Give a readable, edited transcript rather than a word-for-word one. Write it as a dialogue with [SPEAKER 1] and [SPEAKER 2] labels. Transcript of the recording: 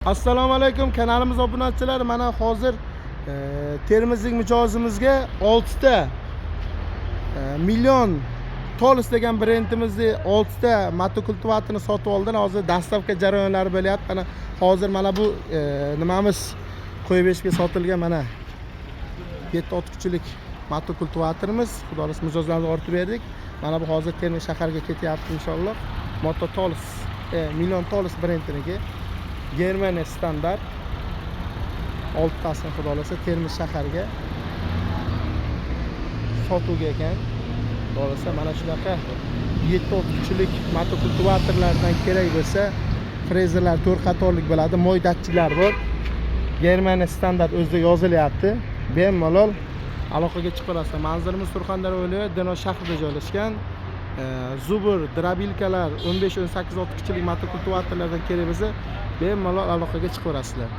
[SPEAKER 1] Assalomu alaykum, kanalimiz obunachilari. Mana hozir termizlik mijozimizga 6 ta Million Tolos degan brendimizni 6 ta motokultivatorni sotib oldilar. Hozir доставка jarayonlari bo'lyapti. Mana hozir mana bu nimamiz qo'yib berishga sotilgan, mana 7 ot kuchlik motokultivatorimiz. Xudo xohlasa, mijozlarga ortib berdik. Mana bu hozir Termiz shaharga ketyapti inshaalloh. Moto Tolos, Million Tolos brendiniki. Germaniya standart oltitasini, xudo xohlasa, Termiz shaharga sotuvga ekan. Xudo xohlasa, mana shunaqa 7 ot kuchlik motokultivatorlardan kerak bo'lsa, frezerlar to'rt qatorlik bo'ladi, moy datchiklar bor, Germaniya standart o'zida yozilyapti. Bemalol aloqaga chiqa olasizlar. Manzilimiz Surxondaryo viloyati, Denov shahrida joylashgan. Zubr, дробилка lar, 15-18 ot kuchlik motokultivatorlardan kerak bo'lsa, bemalol aloqaga chiqaverasizlar.